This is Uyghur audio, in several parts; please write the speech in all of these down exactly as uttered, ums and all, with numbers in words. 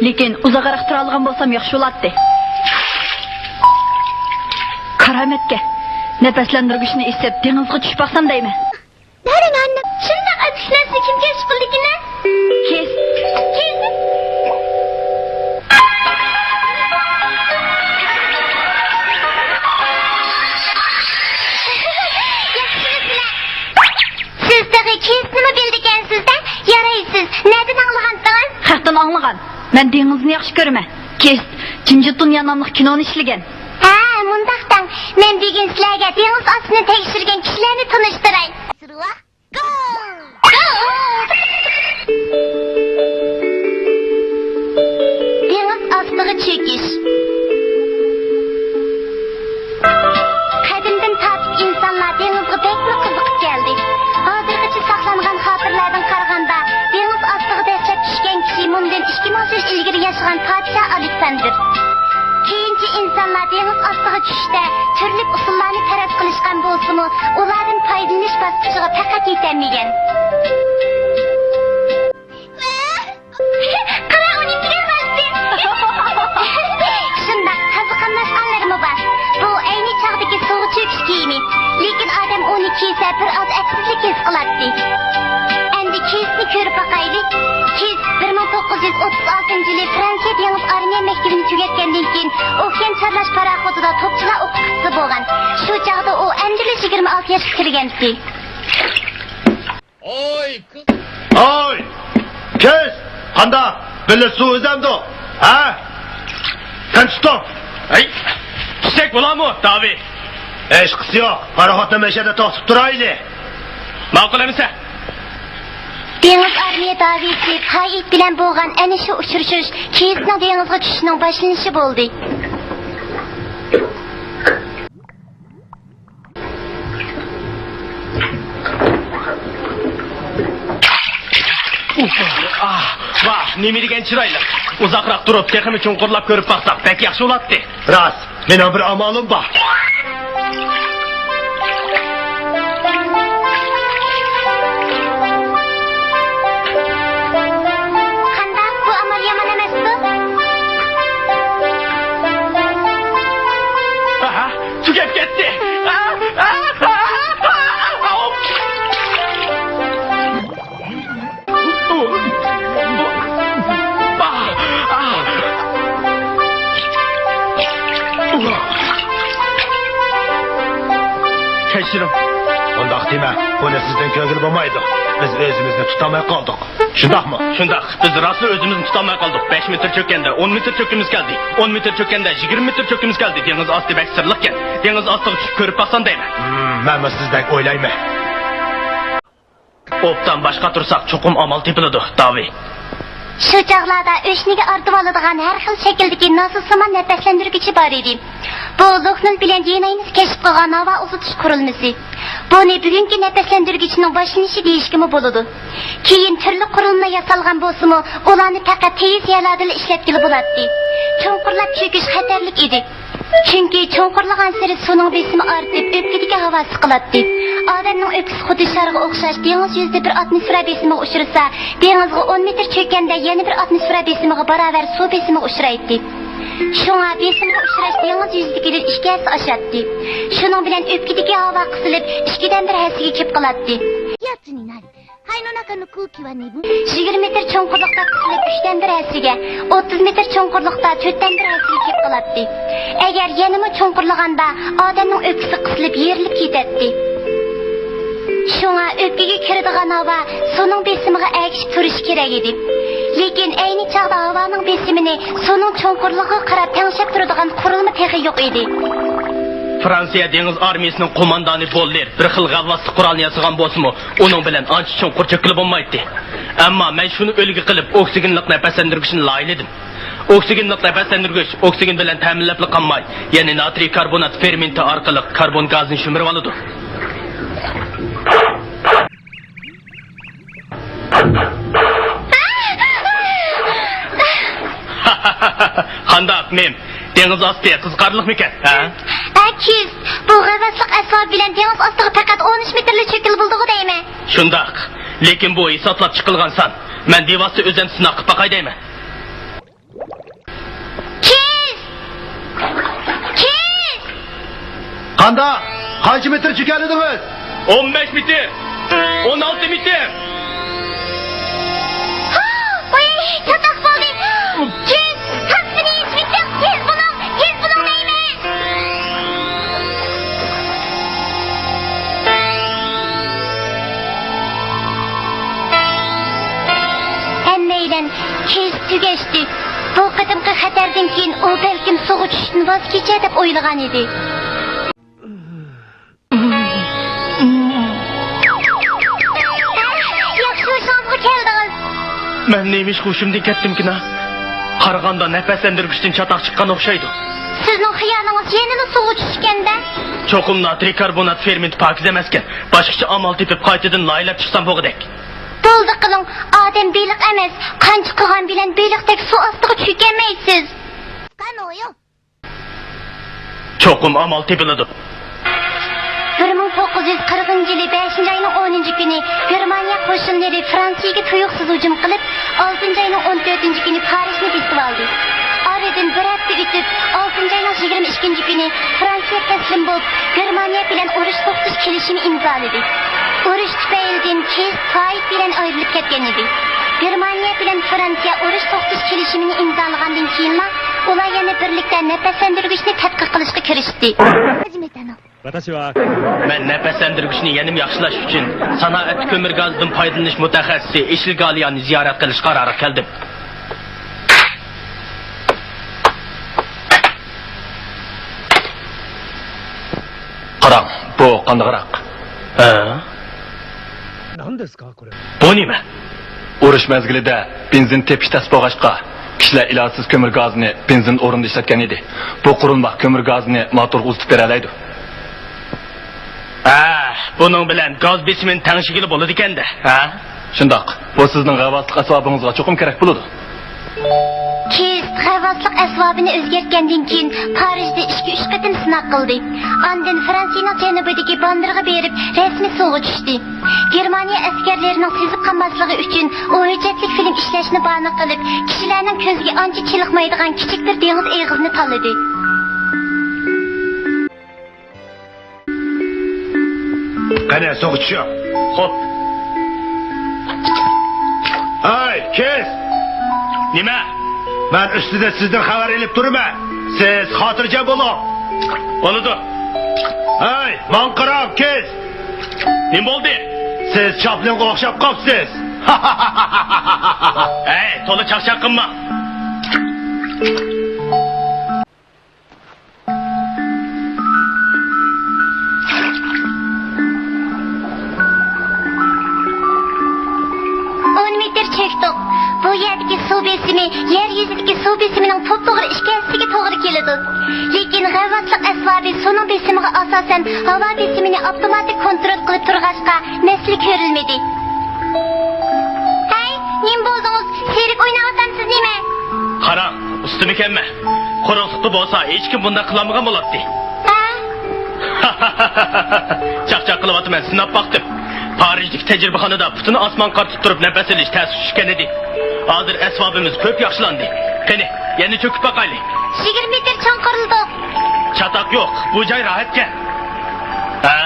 لېكىن ئۇزاقراق تۇرالىغان بولسام ياخشى بولاتتى. كارامەتكە، نەپەسلەندۈرگۈچنى ئېسىپ، دېڭىزغا چۈشۈپ باقسام دەيمەن. شۇنداق ئەپسۇس نەرسىنى كىم كەشىپ قىلدىكىن؟ كىس. كىس. ياخشىمۇسىلەر؟ سىز تېخى كىسنىمۇ بىلىدىكەنسىز-دە، يارايسىز. نەدىن ئاڭلىغانتىڭىز؟ خەقتىن ئاڭلىغان. مەن دېڭىزنى ياخشى كۆرىمەن. كىس جىنجىتۇنيا ناملىق كىنونى ئىشلىگەن. ھە، مۇنداق دەڭ. مەن بۈگۈن سىلەرگە دېڭىز ئاستىنى تەكشۈرگەن كىشىلەرنى تونۇشتۇراي. دېڭىز ئاستىغا چۆكۈش. قەدىمدىن تارتىپ ئىنسانلار دېڭىزغا بەكمۇ قىزىقىپ كەلدى. ھازىرغىچە ساقلانغان خاتىرىلەردىن قارىغاندا، دېڭىز ئاستىغا دەسسەپ چۈشكەن كىشى مۇندىن ئىككى مىڭ يىل ئىلگىرى ياشىغان پادىشاھ ئالېكساندىر. كېيىنچە ئىنسانلار دېڭىز ئاستىغا چۈشۈشتە تۈرلۈك ئۇسۇللارنى پەرەز قىلىشقان بولسىمۇ، ئۇلاردىن پايدىلىنىش باسقۇچىغا پەقەت يېتەلمىگەن. قارا، ئۇ نېمە دېگەن راستى؟ شۇنداق، تازا قاملاشقانلىرىمۇ بار. بۇ ئەينى چاغدىكى سۇغا چۆكۈش كىيىمى. لېكىن ئادەم ئۇنى كىيسە، بىر ئاز ئەپسىزلىك ھېس قىلاتتى. ئەمدى كىسنى كۆرۈپ باقايلى. كىس بىر مىڭ توققۇز يۈز ئوتتۇز ئالتىنچى يىلى فرانسىيە دېڭىز ئارمىيە مەكتىپىنى تۈگەتكەندىن كېيىن، ئوكيان چارلاش پاراخوتىدا توپچىلار ئوقۇتقۇچىسى بولغان. شۇ چاغدا ئۇ ئەمدىلا يىگىرمە ئالتە ياشقا كىرگەنتى. ھوي، كىس! ھوي! كىس! قانداق؟ بىللە سۇ ئۈزەمدۇق؟ ھە؟ قېنى تۇتۇڭ! ھەي! چۈشسەك بولامۇ، داۋى؟ ھېچقىسى يوق. پاراخوتنى مەشەدە توختىتىپ تۇرايلى. ماقۇل ئەمىسە. دېڭىز ئارمىيە داۋىسى پايىت بىلەن بولغان ئەنە شۇ ئۇچرىشىش كىسنىڭ دېڭىزغا چۈشۈشىنىڭ باشلىنىشى بولدى. ئاھ، ۋاھ، نېمە دېگەن چىرايلىق. ئۇزاقراق تۇرۇپ، تېخىمۇ چوڭقۇرلاپ كۆرۈپ باقساق، بەك ياخشى بولاتتى. راست، مېنىڭ بىر ئامالىم بار. قانداق، بۇ ئامال يامان ئەمەستۇ؟ ئاھا، تۈگەپ كەتتى. ئا، ئا، ئا، ئا، ئا، ئا. كەچۈرۈڭ. ئۇنداق دېمە، بۇنى سىزدىن كۆرگىلى بولمايدۇ. بىز ئۆزىمىزنى تۇتالماي قالدۇق. شۇنداقمۇ؟ شۇنداق. بىز راستلا ئۆزىمىزنى تۇتالماي قالدۇق. بەش مېتىر چۆككەندە ئون مېتىر چۆككۈمىز كەلدى. ئون مېتىر چۆككەندە يىگىرمە مېتىر چۆككۈمىز كەلدى. دېڭىز ئاستى بەك سىرلىقكەن. دېڭىز ئاستىغا چۈشۈپ كۆرۈپ باقسام دەيمەن. ھىم، مەنمۇ سىزدەك ئويلايمەن. ئوبدان باش قاتۇرساق، چوقۇم ئامال تېپىلىدۇ، داۋى. شۇ چاغلاردا ئۆشنىگە ئارتىۋالىدىغان ھەر خىل شەكىلدىكى ناسوسسىمان نەپەسلەندۈرگۈچى بار ئىدى. بۇ لوخنىل بىلەن دېناينىس كەشىپ قىلغان ھاۋا ئۇزىتىش قۇرۇلمىسى. بۇنى بۈگۈنكى نەپەسلەندۈرگۈچنىڭ باشلىنىشى دېيىشكىمۇ بولىدۇ. كېيىن تۈرلۈك قۇرۇلمىلار ياسالغان بولسىمۇ، ئۇلارنى پەقەت تېيىز يەرلەردىلا ئىشلەتكىلى بولاتتى. چوڭقۇرلاپ چۆكۈش خەتەرلىك ئىدى. چۈنكى چوڭقۇرلىغانسېرى سۇنىڭ بېسىمى ئارتىپ، ئۆپكىدىكى ھاۋا سىقىلاتتى. ئادەمنىڭ ئۆپكىسى خۇددى شارغا ئوخشاش دېڭىز يۈزىدە بىر ئاتموسفېرا بېسىمىغا ئۇچرىسا، دېڭىزغا ئون مېتىر چۆككەندە يەنە بىر ئاتموسفېرا بېسىمىغا باراۋەر سۇ بېسىمىغا ئۇچرايتتى. شۇڭا بېسىمغا ئۇچراش دېڭىز يۈزىدىكىدىن ئىككى ھەسسە ئاشاتتى. شۇنىڭ بىلەن ئۆپكىدىكى ھاۋا قىسىلىپ، ئىككىدىن بىر ھەسسىگە كېلىپ قالاتتى. やつになる。 يىگىرمە مېتىر چوڭقۇرلۇقتا قىسىلىپ، ئۈچتىن بىر ھەسسىگە، ئوتتۇز مېتىر چوڭقۇرلۇقتا تۆتتىن بىر ھەسسىگە كېلىپ قالاتتى. ئەگەر يەنىمۇ چوڭقۇرلىغاندا، ئادەمنىڭ ئۆپكىسى قىسىلىپ، يېرىلىپ كېتەتتى. شۇڭا ئۆپكىگە كىرىدىغان ھاۋا سۇنىڭ بېسىمىغا ئەگىشىپ تۇرۇشى كېرەك ئىدى. لېكىن ئەينى چاغدا ھاۋانىڭ بېسىمىنى سۇنىڭ چوڭقۇرلۇقىغا قاراپ تەڭشەپ تۇرىدىغان قۇرۇلما تېخى يوق ئىدى. فرانسىيە دېڭىز ئارمىيىسىنىڭ قوماندانى بوللېر بىر خىل غەۋۋاسلىق قورالىنى ياسىغان بولسىمۇ، ئۇنىڭ بىلەن ئانچە چوڭقۇر چۆككىلى بولمايتتى. ئەمما مەن شۇنى ئۈلگە قىلىپ، ئوكسىگېنلىق نەپەسلەندۈرگۈچنى لايىھەلىدىم. ئوكسىگېنلىق نەپەسلەندۈرگۈچ ئوكسىگېن بىلەن تەمىنلەپلا قالماي، يەنى ناترىي كاربونات فېرمېنتى ئارقىلىق كاربون گازىنى شۈمۈرۈۋالىدۇ. قانداق، مىم؟ دېڭىز ئاستى قىزىقارلىقمىكەن، ھە؟ ھە، كىس، بۇ غەۋۋاسلىق ئەسۋابى بىلەن دېڭىز ئاستىغا پەقەت ئون ئۈچ مېتىرلا چۆككىلى بولىدىغۇ دەيمەن. شۇنداق. لېكىن بۇ ھېسابلاپ چىقىلغان سان. مەن بىۋاسىتە ئۆزۈم سىناق قىلىپ باقاي دەيمەن. ئاندا قانچە مېتىر چۆكەلىدىڭىز؟ ئون بەش مېتىر، ئون ئالتە مېتىر. ۋاي، چاتاق بولدى. تېز، تاختىنى يېزىۋېتىڭ، تېز بولۇڭ، تېز بولۇڭ دەيمەن. ھەممەيلەن كېچىسى تۈگەشتى. بۇ قېتىمقى خەتەردىن كېيىن ئۇ بەلكىم سۇغا چۈشۈشتىن ۋاز كېچەر دەپ ئويلىغان ئىدى. ياخشى ھوشىڭىزغا كەلدىڭىز. مەن نېمىشقا ھوشۇمدىن كەتتىمكىنا؟ قارىغاندا نەپەسلەندۈرگۈچتىن چاتاق چىققان ئوخشايدۇ. سىزنىڭ خىيالىڭىز يەنىلا سۇغا چۈشكەندە. چوقۇم ناترىي كاربونات فېرمېنتى پاكىز ئەمەسكەن. باشقىچە ئامال تېپىپ قايتىدىن لايىھەلەپ چىقسام بولغۇدەك. بولدى قىلىڭ، ئادەم بېلىق ئەمەس، قانچە قىلغان بىلەن بېلىقتەك سۇ ئاستىغا چۆكەلمەيسىز. چوقۇم ئامال تېپىلىدۇ. بىر مىڭ توققۇز يۈز قىرىقىنچى يىلى بەشىنچى ئاينىڭ ئونىنچى كۈنى گېرمانىيە قوشۇنلىرى فرانسىيەگە تۇيۇقسىز ھۇجۇم قىلىپ، ئالتىنچى ئاينىڭ ئون تۆتىنچى كۈنى پارىژنى بېسىۋالدى. ئارىدىن بىر ھەپتە ئۆتۈپ، ئالتىنچى ئاينىڭ يىگىرمە ئىككىنچى كۈنى فرانسىيە تەسلىم بولۇپ، گېرمانىيە بىلەن ئۇرۇش توختىتىش كېلىشىمى ئىمزالىدى. ئۇرۇش تۈپەيلىدىن كېيس فايت بىلەن ئايرىلىپ كەتكەن ئىدى. گېرمانىيە بىلەن فرانسىيە ئۇرۇش توختىتىش كېلىشىمىنى ئىمزالىغاندىن كېيىنلا، ئۇلار يەنە بىرلىكتە نەپەسلەندۈرگۈچنى تەتقىق قىلىشقا كىرىشتى. مەن نەپەسلەندۈرگۈچنى يەنىمۇ ياخشىلاش ئۈچۈن، سانائەتتە كۆمۈر گازىدىن پايدىلىنىش مۇتەخەسسىسى ئېشىل گالىيانى زىيارەت قىلىشقا قارارغا كەلدىم. قاراڭ، بۇ قانداقراق؟ ھە؟ بۇ نېمە؟ ئۇرۇش مەزگىلىدە بېنزىن تېپىش تەس بولغاچقا، كىشىلەر ئىلاجسىز كۆمۈر گازىنى بېنزىن ئورنىدا ئىشلەتكەن ئىدى. بۇ قۇرۇلما كۆمۈر گازىنى موتورغا ئۇزىتىپ بېرەلەيدۇ. ھە، بۇنىڭ بىلەن گاز بېسىمىنى تەڭشىگىلى بولىدىكەن-دە، ھە؟ شۇنداق. بۇ سىزنىڭ غەۋۋاسلىق ئەسۋابىڭىزغا چوقۇم كېرەك بولىدۇ. كېست غەۋۋاسلىق ئەسۋابىنى ئۆزگەرتكەندىن كېيىن، پارىژدا ئىككى-ئۈچ قېتىم سىناق قىلدى. ئاندىن فرانسىيىنىڭ جەنۇبىدىكى باندىرغا بېرىپ، رەسمىي سۇغا چۈشتى. گېرمانىيە ئەسكەرلىرىنىڭ سېزىپ قالماسلىقى ئۈچۈن، ئۇ ھۆججەتلىك فىلىم ئىشلەشنى باھانە قىلىپ، كىشىلەرنىڭ كۆزىگە ئانچە چېلىقمايدىغان كىچىك بىر دېڭىز ئېغىزىنى تاللىدى. قېنى، سۇغا چۈشۈڭ. خوپ. ھەي، كېست! نېمە؟ مەن ئۈستىدە سىزدىن خەۋەر ئېلىپ تۇرىمەن. سىز خاتىرجەم بولۇڭ. بولىدۇ. ھەي، ماڭا قاراڭ، كېست! نېمە بولدى؟ سىز چاپلىنغا ئوخشاپ قاپسىز. ھەي، تولا چاقچاق قىلما. ئون مېتىر چۆكتۇق. بۇ يەردىكى سۇ بېسىمى يەر يۈزىدىكى سۇ بېسىمىنىڭ توپتوغرا ئىككى ھەسسىسىگە توغرا كېلىدۇ. لېكىن غەۋۋاسلىق ئەسۋابى سۇنىڭ بېسىمىغا ئاساسەن ھاۋا بېسىمىنى ئاپتوماتىك كونترول قىلىپ تۇرغاچقا، مەسىلە كۆرۈلمىدى. ھەي، نېمە بولدىڭىز؟ سېرىك ئويناۋاتامسىز نېمە؟ قاراڭ، ئۇستىمىكەنمەن. قۇرۇقلۇقتا بولسا ھېچكىم بۇنداق قىلالمىغان بولاتتى. ھە؟ چاقچاق قىلىۋاتىمەن، سىناپ باقتىم. پارىژدىكى تەجرىبىخانىدا پۇتىنى ئاسمانغا قارىتىپ تۇرۇپ نەپەس ئېلىش تەسكە چۈشكەن ئىدى. ھازىر ئەسۋابىمىز كۆپ ياخشىلاندى. قېنى، يەنە چۆكۈپ باقايلى. يىگىرمە مېتىر چوڭقۇرلۇق. چاتاق يوق، بۇ جاي راھەتكەن. ھە؟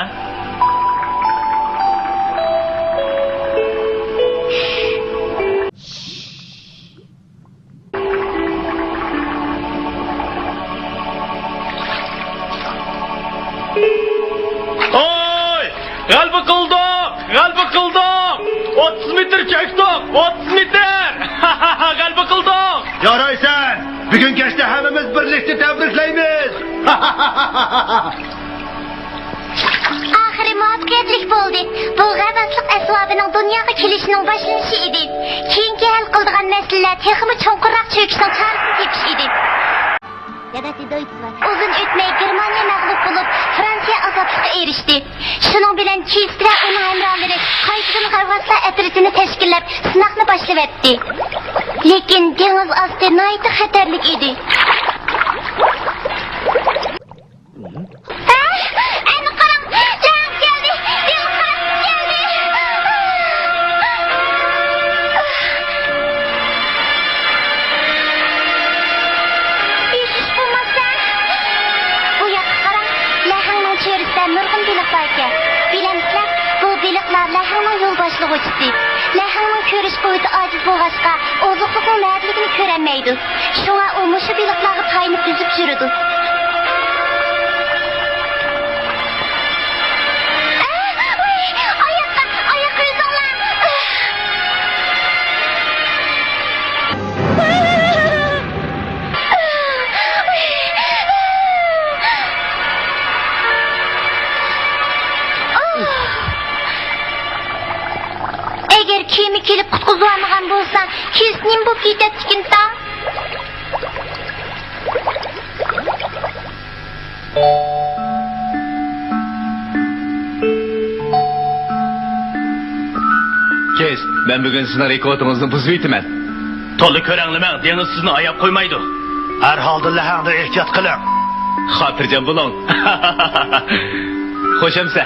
ھوي! غەلىبە قىلدۇق! غەلىبە قىلدۇق! ئوتتۇز مېتىر چۆكتۇق! ئوتتۇز مېتىر! غەلىبە قىلدۇق! يارايسەن! بۈگۈن كەچتە ھەممىمىز بىرلىكتە تەبرىكلەيمىز! ئاخىرى مۇۋەپپەقىيەتلىك بولدى. بۇ غەۋۋاسلىق ئەسۋابىنىڭ دۇنياغا كېلىشىنىڭ باشلىنىشى ئىدى. كېيىنكى ھەل قىلىدىغان مەسىلىلەر تېخىمۇ چوڭقۇرراق چۆكۈشنىڭ چارىسىنى تېپىش ئىدى. ئۇزۇن ئۆتمەي گېرمانىيە مەغلۇپ بولۇپ، فرانسىيە ئازادلىققا ئېرىشتى. شۇنىڭ بىلەن كېست ۋە ئۇنىڭ ھەمراھلىرى قايتىدىن غەۋۋاسلار ئەترىتىنى تەشكىللەپ، سىناقنى باشلىۋەتتى. لېكىن دېڭىز ئاستى ناھايىتى خەتەرلىك ئىدى. ھە؟ ئەنە قاراڭ، جەڭ كەلدى! دېڭىز قاراسقۇسى كەلدى! ئېشىش بولماسا! بۇ ياققا قاراڭ، لەھەڭنىڭ چۆرىسى باشلىغۇچىسى. لەھەڭنىڭ كۆرۈش قۇۋۋىتى ئاجىز بولغاچقا، ئوزۇقلۇقنىڭ نەدىلىكىنى كۆرەلمەيدۇ. شۇڭا ئۇمۇ شۇ بېلىقلارغا تايىنىپ ئۈزۈپ يۈرىدۇ. ئە، ئۇي، ئاياققا، ئاياققا ئۈزۈڭلار. ئەگەر كېمە كېلىپ قۇتقۇزۇۋالمىغان بولسا، كېسىت نېمە بولۇپ كېتەتتىكىن تاڭ؟ كېيس، مەن بۈگۈن سىزنىڭ رېكورتىڭىزنى بۇزۇۋېتىمەن. تولا كۆرەڭلىمەڭ، دېڭىز سىزنى ئاياپ قويمايدۇ. ھەر ھالدا لەھەڭدىن ئېھتىيات قىلىڭ. خاتىرجەم بولۇڭ. خوش ئەمىسە.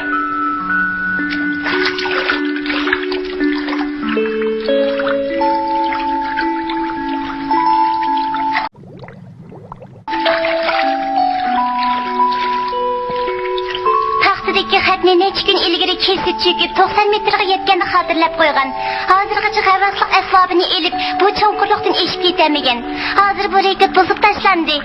تاختىدىكى خەتنى نەچچە كۈن ئىلگىرى كېسىت چۆكۈپ، توقسان مېتىرغا يەتكەندە خاتىرىلەپ قويغان. ھازىرغىچە غەۋۋاسلىق ئەسۋابىنى ئېلىپ، بۇ چوڭقۇرلۇقتىن ئېشىپ كېتەلمىگەن. ھازىر بۇ رېكورت بۇزۇپ تاشلاندى.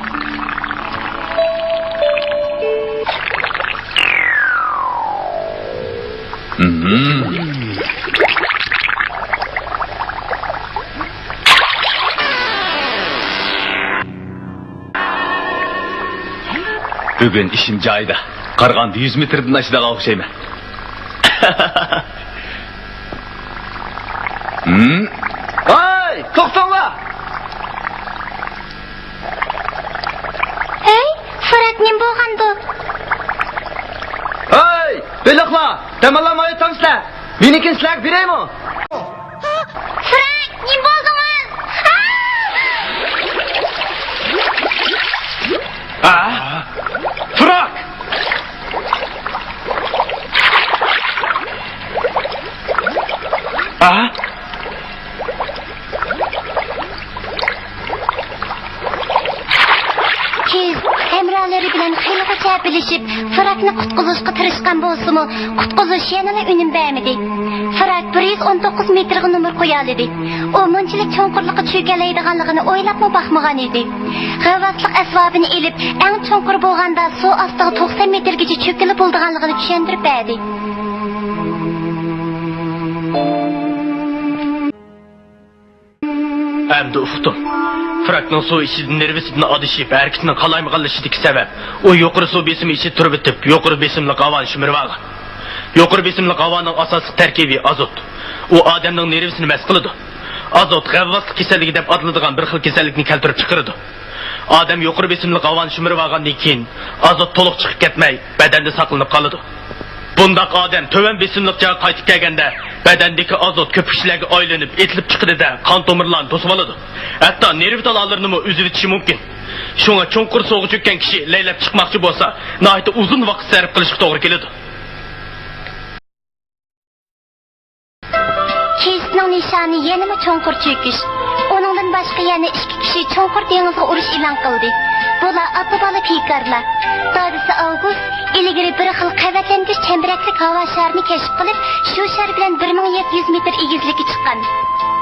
بۈگۈن ئىشىم جايىدا. قارىغاندا يۈز مېتىردىن ئاشىدىغان ئوخشايمەن. ھىم؟ ھاي، توختاڭلار! ھەي، فراك نېمە بولغاندۇ؟ ھەي، بېلىقلار، دەم ئالالمايۋاتامسىلەر؟ مېنىڭكىنى سىلەرگە بېرەيمۇ؟ فراك، نېمە بولدىڭىز؟ ئا! ئا! فراك! ئا! كېيس ھەمراھلىرى بىلەن خېلىغىچە بىلىشىپ، فراكنى قۇتقۇزۇشقا تىرىشقان بولسىمۇ، قۇتقۇزۇش يەنىلا ئۈنۈم بەرمىدى. فراك بىر يۈز ئون توققۇز مېتىرغا نومۇر قويالىدى. ئۇ مۇنچىلىك چوڭقۇرلۇققا چۆكەلەيدىغانلىقىنى ئويلاپمۇ باقمىغان ئىدى. غەۋۋاسلىق ئەسۋابىنى ئېلىپ، ئەڭ چوڭقۇر بولغاندا سۇ ئاستىغا توقسان مېتىرگىچە چۆككىلى بولىدىغانلىقىنى چۈشەندۈرۈپ بەردى. ئەمدى ئۇقتۇم. فراكنىڭ سۇ ئىچىدە نېرۋىسىدىن ئادىشىپ، ھەرىكىتىنىڭ قالايمىغانلىشىشىدىكى سەۋەب، ئۇ يۇقىرى سۇ بېسىمى ئىچىدە تۇرۇۋېتىپ، يۇقىرى بېسىملىق ھاۋانى شىمىرىۋالغان. يۇقىرى بېسىملىق ھاۋانىڭ ئاساسلىق تەركىبى ئازوت. ئۇ ئادەمنىڭ نېرۋىسىنى مەست قىلىدۇ. ئازوت غەۋۋاسلىق كېسەللىكى دەپ ئاتىلىدىغان بىر خىل كېسەللىكنى كەلتۈرۈپ چىقىرىدۇ. ئادەم يۇقىرى بېسىملىق ھاۋانى شىمىرىۋالغاندىن كېيىن، ئازوت تولۇق چىقىپ كەتمەي، بەدەندە ساقلىنىپ قالىدۇ. بۇنداق ئادەم تۆۋەن بېسىملىق جايغا قايتىپ كەلگەندە، بەدەندىكى ئازوت كۆپۈكچىلەرگە ئايلىنىپ، ئېتىلىپ چىقىدۇ-دە، قان تومۇرلارنى توسۇۋالىدۇ. ھەتتا نېرۋا تالالىرىنىمۇ ئۈزۈۋېتىشى مۇمكىن. شۇڭا چوڭقۇر سۇغا چۆككەن كىشى لەيلەپ چىقماقچى بولسا، ناھايىتى ئۇزۇن ۋاقىت سەرپ قىلىشقا توغرا كېلىدۇ. كېيسنىڭ نىشانى يەنىمۇ چوڭقۇر چۆكۈش. ئۇنىڭدىن باشقا يەنە ئىككى كىشى چوڭقۇر دېڭىزغا ئۇرۇش ئېلان قىلدى. بۇلار ئاتا-بالا پىكارلار. دادىسى ئاۋگۇست ئىلگىرى بىر خىل قەۋەتلەنگۈچ چەمبىرەكلىك ھاۋا شارىنى كەشىپ قىلىپ، شۇ شار بىلەن بىر مىڭ يەتتە يۈز مېتىر ئېگىزلىككە چىققان.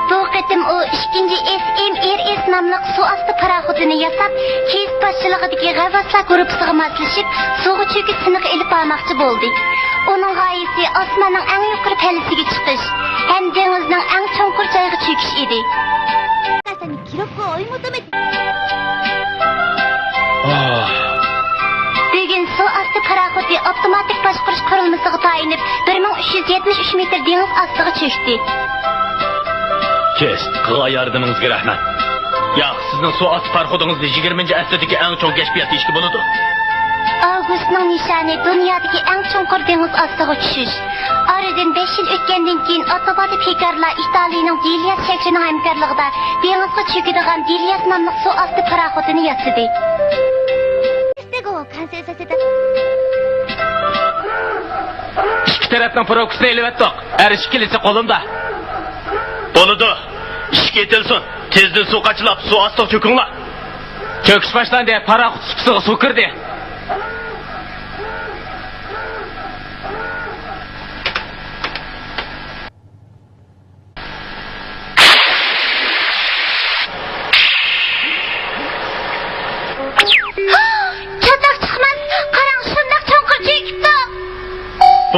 بۇ قېتىم ئۇ ئىككىنچى ئېس ئېم ئېر ئېس ناملىق سۇ ئاستى پاراخوتىنى ياساپ، كېيس باشچىلىقىدىكى غەۋۋاسلار گۇرۇپپىسىغا ماسلىشىپ، سۇغا چۆكۈش سىنىقى ئېلىپ بارماقچى بولدى. ئۇنىڭ غايىسى ئاسماننىڭ ئەڭ يۇقىرى پەللىسىگە چىقىش ھەم دېڭىزنىڭ ئەڭ چوڭقۇر جايىغا چۆكۈش ئىدى. بۈگۈن سۇ ئاستى پاراخوتى ئاپتوماتىك باشقۇرۇش قۇرۇلمىسىغا تايىنىپ، بىر مىڭ ئۈچ يۈز يەتمىش ئۈچ مېتىر دېڭىز ئاستىغا چۆكتى. كېيس، قىلغان ياردىمىڭىزگە رەھمەت. ياق، سىزنىڭ سۇ ئاستى پاراخوتىڭىزنى يىگىرمىنچى ئەسىردىكى ئەڭ چوڭ كەشپىيات دېيىشكە بولىدۇ. ئاۋگۇستنىڭ نىشانى دۇنيادىكى ئەڭ چوڭقۇر دېڭىز ئاستىغا چۈشۈش. ئارىدىن بەش يىل ئۆتكەندىن كېيىن، ئاتوبالى پىكارلار ئىتالىيىنىڭ دىلياس شەھىرىنىڭ ھەمكارلىقىدا دېڭىزغا چۆكىدىغان دىلياس ناملىق سۇ ئاستى پاراخوتىنى ياسىدى. ئىككى تەرەپنىڭ پروكۇسىنى ئېلىۋەتتۇق. ھەر ئىككىلىسى قولۇمدا. بولىدۇ. ئىشىك ئېتىلسۇن. تېزدىن سۇ قاچىلاپ، سۇ ئاستىغا چۆكۈڭلار. چۆكۈش باشلاندى. پاراخوت سۇپىسىغا سۇ كىردى.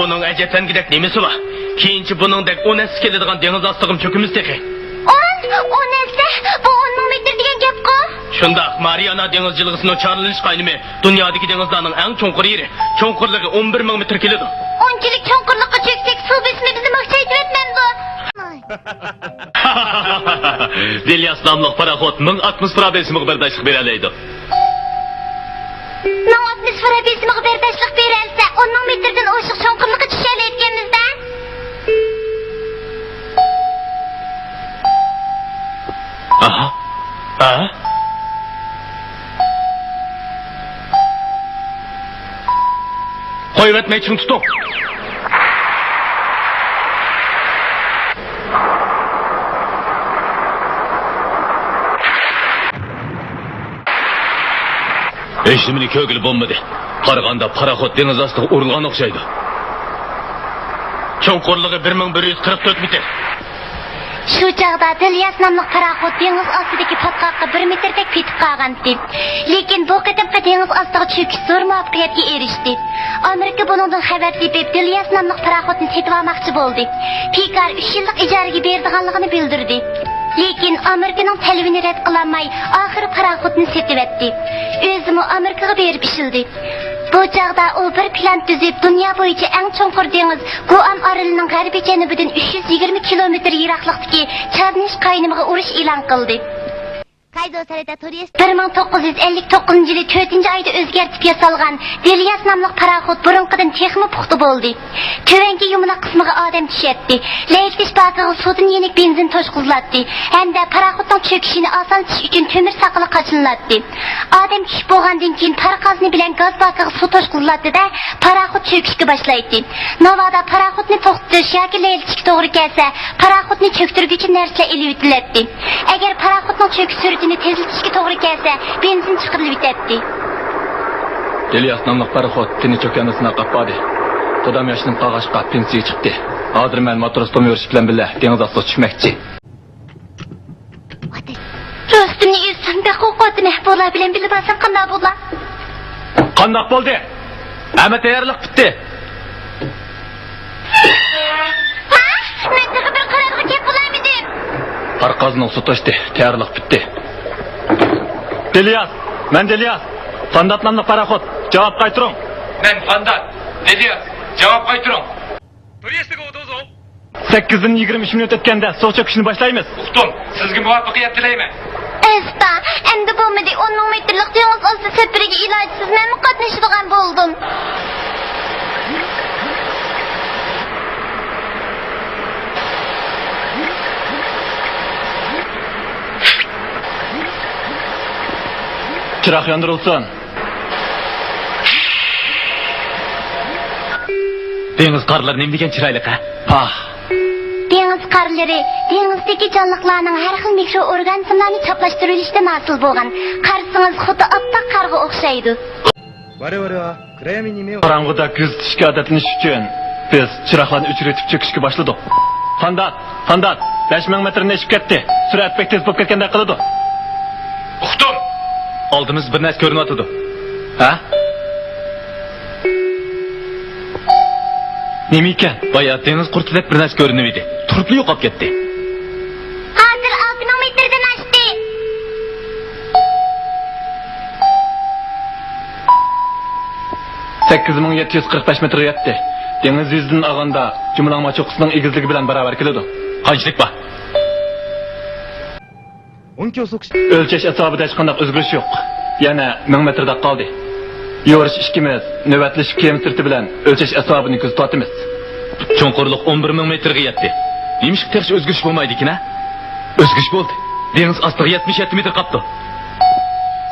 بۇنىڭ ئەجەبلەنگۈدەك نېمىسى بار؟ كېيىنچە بۇنىڭدەك ئون ھەسسە كېلىدىغان دېڭىز ئاستىغىمۇ چۆكىمىز تېخى. ئون؟ ئون ھەسسە؟ بۇ ئون مىڭ مېتىر دېگەن گەپقۇ؟ شۇنداق، مارىئانا دېڭىز جىلغىسىنىڭ چارلىنىش قاينىمى دۇنيادىكى دېڭىزلارنىڭ ئەڭ چوڭقۇر يېرى. چوڭقۇرلۇقى ئون بىر مىڭ مېتىر كېلىدۇ. ئۇنچىلىك چوڭقۇرلۇققا چۆكسەك، سۇ بېسىمى بىزنى ماختايتىۋەتمەمدۇ؟ دېلياس ناملىق پاراخوت مىڭ ئاتموسفېرا بېسىمىغا بەرداشلىق بېرەلەيدۇ. مىڭ ئاتموسفېرا بېسىمىغا بەرداشلىق بېرەلىسە، ئون مىڭ مېتىردىن ئوشۇق چوڭقۇرلۇققا چۈشەلەيدىكەنمىز-دە. ئاھا. ھە؟ قويۇۋەتمەي چىڭ تۇتۇڭ. ھېچنېمىنى كۆرگىلى بولمىدى. قارىغاندا پاراخوت دېڭىز ئاستىغا ئۇرۇلغان ئوخشايدۇ. چوڭقۇرلۇقى بىر مىڭ بىر يۈز قىرىق تۆت مېتىر. شۇ چاغدا دىلياس ناملىق پاراخوت دېڭىز ئاستىدىكى پاتقاققا بىر مېتىردەك پېتىپ قالغانىدى. لېكىن بۇ قېتىمقى دېڭىز ئاستىغا چۆكۈش زور مۇۋەپپەقىيەتكە ئېرىشتى. ئامېرىكا بۇنىڭدىن خەۋەر تېپىپ، دىلياس ناملىق پاراخوتنى سېتىۋالماقچى بولدى. پىكار ئۈچ يىللىق ئىجارىگە بېرىدىغانلىقىنى بىلدۈردى. لېكىن ئامېرىكىنىڭ تەلىپىنى رەت قىلالماي، ئاخىرى پاراخوتنى سېتىۋەتتى. ئۆزىمۇ ئامېرىكىغا بېرىپ ئىشلىدى. بۇ چاغدا ئۇ بىر پىلان تۈزۈپ، دۇنيا بويىچە ئەڭ چوڭقۇر دېڭىز گۇئام ئارىلىنىڭ غەربىي جەنۇبىدىن ئۈچ يۈز يىگىرمە كىلومېتىر يىراقلىقتىكى چارلىنىش قاينىمىغا ئۇرۇش ئېلان قىلدى. بىر مىڭ توققۇز يۈز ئەللىك توققۇزىنچى يىلى تۆتىنچى ئايدا ئۆزگەرتىپ ياسالغان دىلياس ناملىق پاراخوت بۇرۇنقىدىن تېخىمۇ پۇختا بولدى. تۆۋەنكى يۇمىلاق قىسمىغا ئادەم چۈشەتتى. لەيلىتىش باكىغا سۇدىن يېنىك بېنزىن توشقۇزۇلاتتى ھەمدە پاراخوتنىڭ چۆكۈشىنى ئاسانلىتىش ئۈچۈن تۆمۈر ساقىلى قاچىلىناتتى. ئادەم چۈشۈپ بولغاندىن كېيىن، پارا قازنى بىلەن گاز باكىغا سۇ توشقۇزۇلاتتى-دە، پاراخوت چۆكۈشكە باشلايتتى. ناۋادا پاراخوتنى توختىتىش ياكى لەيلىتىشكە توغرا كەلسە، پاراخوتنى چۆكتۈرگۈچى نەرسىلەر ئېلىۋېتىلەتتى. ئەگەر پاراخوتنىڭ چۆكۈش سۈرئىتىنى تېزلىتىشكە توغرا كەلسە، بېنزىن چىقىرىلىۋېتەتتى. ئىلياس ناملىق پاراخوت تېنى چوكاندا سىناپ قاپقالدى. قۇدام ياشىنىپ قالغاچقا، پېنسىيىگە چىقتى. ھازىر مەن ماتروس توم يورۇش بىلەن بىللە دېڭىز ئاستىغا چۈشمەكچى. دوستۇمنى ئۈزسەم بەك قورقۇۋاتىمەن. بۇلار بىلەن بىللە بارسام قانداق بولا؟ قانداق بولدى؟ ھەممە تەييارلىق پۈتتى. ھە؟ مەن تېخى بىر قارارغا كەپ بولالمىدىم. پارا قازنىڭ سۇ توشتى، تەييارلىق پۈتتى. دىلياس، مەن دىلياس. فاندات ناملىق پاراخوت، جاۋاب قايتۇرۇڭ. مەن فاندات، دىلياس، جاۋاب قايتۇرۇڭ. سەككىزدىن يىگىرمە ئۈچ مىنۇت ئۆتكەندە سۇغا چۆكۈشنى باشلايمىز. ئۇقتۇم، سىزگە مۇۋەپپەقىيەت تىلەيمەن. ئەستا، ئەمدى بولمىدى، ئون مىڭ مېتىرلىق دېڭىز ئاستى سەپىرىگە ئىلاجسىز مەنمۇ قاتنىشىدىغان بولدۇم. چىراغ ياندۇرۇلسۇن. دېڭىز قارلىرى نېمە دېگەن چىرايلىق، ھە؟ پاھ! دېڭىز قارلىرى دېڭىزدىكى جانلىقلارنىڭ ھەر خىل مىكرو ئورگانىزملارنى چاپلاشتۇرۇۋېلىشىدىن ھاسىل بولغان. قارىسىڭىز، خۇددى ئاپئاق قارغا ئوخشايدۇ. قاراڭغۇدا كۆزىتىشكە ئادەتلىنىش ئۈچۈن، بىز چىراغلارنى ئۆچۈرۈۋېتىپ چۆكۈشكە باشلىدۇق. فاندات، فاندات، بەش مىڭ مېتىرنى ئېشىپ كەتتى. سۈرئەت بەك تېز بولۇپ كەتكەندەك قىلىدۇ. ئۇقتۇم! ئالدىمىزدا بىر نەرسە كۆرۈنۈۋاتىدۇ. ھە؟ نېمە ئىكەن؟ بايا دېڭىز قۇرتىدەك بىر نەرسە كۆرۈنۈۋىدى. تۇرۇپلا يوقاپ كەتتى. ھازىر ئالتە مىڭ مېتىردىن ئاشتى. سەككىز مىڭ يەتتە يۈز قىرىق بەش مېتىرغا يەتتى. دېڭىز يۈزىدىن ئالغاندا، جۇمىلاڭما چوققىسىنىڭ ئېگىزلىكى بىلەن باراۋەر كېلىدۇ. قانچىلىك بار؟ ئۆلچەش ئەسۋابىدا ھېچقانداق ئۆزگىرىش يوق. يەنە مىڭ مېتىردەك قالدى. يورۇش ئىككىمىز نۆۋەتلىشىش كېمە سىرتى بىلەن ئۆلچەش ئەسۋابىنى كۆزىتىۋاتىمىز. چوڭقۇرلۇق ئون بىر مىڭ مېتىرغا يەتتى. نېمىشقا تېخىچە ئۆزگىرىش بولمايدىكىن، ھە؟ ئۆزگىرىش بولدى. دېڭىز ئاستىغا يەتمىش يەتتە مېتىر قاپتۇ.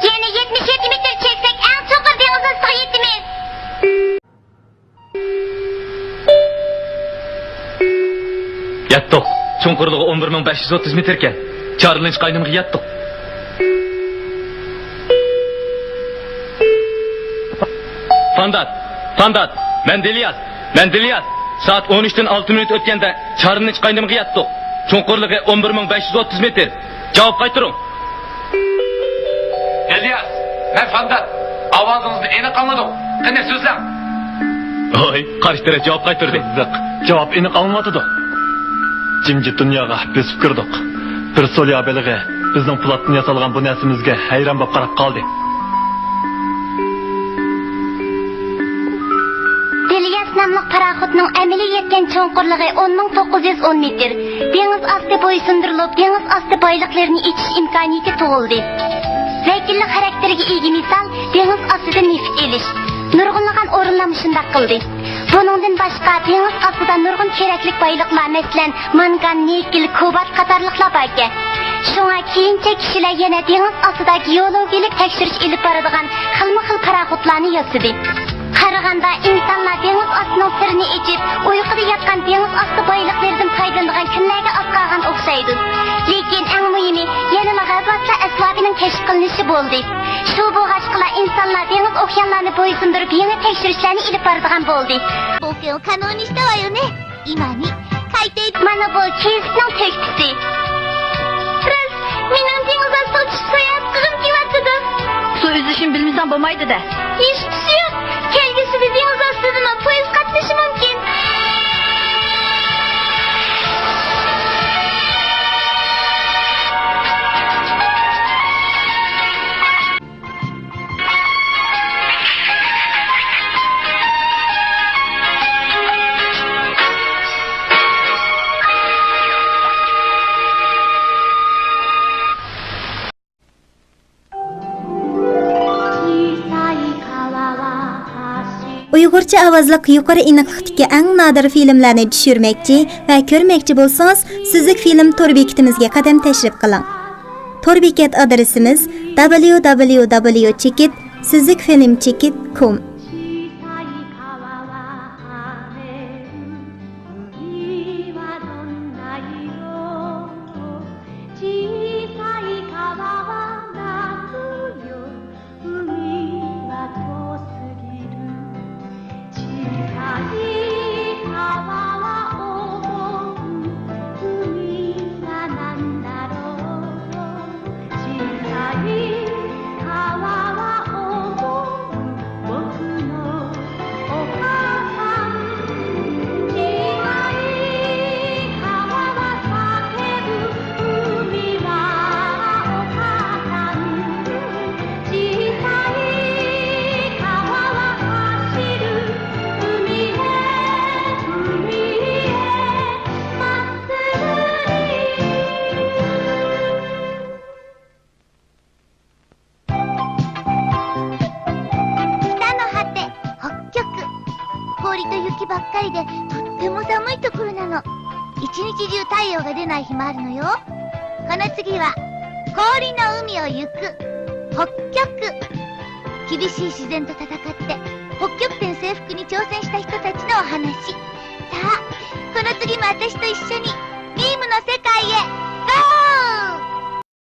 يەنە يەتمىش يەتتە مېتىر چەكسەك، ئەڭ چوڭقۇر دېڭىز ئاستىغا يېتىمىز. يەتتۇق. چوڭقۇرلۇقى ئون بىر مىڭ بەش يۈز ئوتتۇز مېتىركەن. چارلىنىش قاينىمىغا يەتتۇق. فاندات! فاندات! مەن دىلياس! مەن دىلياس! سائەت ئون ئۈچتىن ئالتە مىنۇت ئۆتكەندە چارلىنىش قاينىمىغا يەتتۇق. چوڭقۇرلۇقى ئون بىر مىڭ بەش يۈز ئوتتۇز مېتىر. جاۋاب قايتۇرۇڭ! ئىلياس، مەن فاندات. ئاۋازىڭىزنى ئېنىق ئاڭلىدۇق. قېنى، سۆزلەڭ. ھوي، قارشى تەرەپ جاۋاب قايتۇردى. قىزىق، جاۋاب ئېنىق ئاڭلىنىۋاتىدۇ. جىمجىت دۇنياغا بۆسۈپ كىردۇق. بىر سوليا بېلىغى بىزنىڭ پولاتتىن ياسالغان بۇ نەرسىمىزگە ھەيران بولۇپ قاراپ قالدى. دېلىياس ناملىق پاراخوتنىڭ ئەمەلىي يەتكەن چوڭقۇرلۇقى ئون مىڭ توققۇز يۈز ئون مېتىر. دېڭىز ئاستى بويسۇندۇرۇلۇپ، دېڭىز ئاستى بايلىقلىرىنى ئېچىش ئىمكانىيىتى تۇغۇلدى. ۋەكىللىك خاراكتېرىگە ئىگە مىسال، دېڭىز ئاستىدا نېفىت ئېلىش. نۇرغۇنلىغان ئورۇنلار مۇشۇنداق قىلدى. بۇنىڭدىن باشقا، دېڭىز ئاستىدا نۇرغۇن كېرەكلىك بايلىقلار، مەسىلەن، مانگان، نىكېل، كوبالت قاتارلىقلار باركەن. شۇڭا كېيىنچە كىشىلەر يەنە دېڭىز ئاستىدا گېئولوگىيەلىك تەكشۈرۈش ئېلىپ بارىدىغان خىلمۇ خىل پاراخوتلارنى ياسىدى. قارىغاندا، ئىنسانلار دېڭىز ئاستىنىڭ سىرىنى ئېچىپ، ئۇيقۇدا ياتقان دېڭىز ئاستى بايلىقلىرىدىن پايدىلىنىدىغان كۈنلەرگە ئاز قالغان ئوخشايدۇ. لېكىن ئەڭ مۇھىمى، يەنىلا غەۋۋاسلار ئەسۋابىنىڭ كەشىپ قىلىنىشى بولدى. شۇ بولغاچقىلا، ئىنسانلار دېڭىز ئوكيانلارنى بويسۇندۇرۇپ، يېڭى تەكشۈرۈشلەرنى ئېلىپ بارىدىغان بولدى. 冒険を可能にしたわよね。今に海底 مانا بۇ كېسىكنىڭ تۆھپىسى. راست، مېنىڭ دېڭىز ئاستىغا چۈشۈپ ساياھەت قىلغۇم كېلىۋاتىدۇ. سۇ ئۈزۈشنى بىلمىسەڭ بولمايدۇ-دە. ھېچقىسى يوق. كەلگۈسىدە دېڭىز ئاستىدىمۇ پويىز قاتنىشى مۇمكىن. ئۇيغۇرچە ئاۋازلىق يۇقىرى ئېنىقلىقتىكى ئەڭ نادىر فىلىملەرنى چۈشۈرمەكچى ۋە كۆرمەكچى بولسىڭىز، سۈزۈك فىلىم تور بېكىتىمىزگە قەدەم تەشرىپ قىلىڭ. تور بېكەت ئادرېسىمىز: دبليۇ دبليۇ دبليۇ چېكىت سۈزۈك فىلىم چېكىت كوم. Ba 一日中太陽が出ない日もあるのよ。この次は、 北極。 厳しい自然と戦って、北極点征服に挑戦した人たちのお話。 さあ、この次も私と一緒に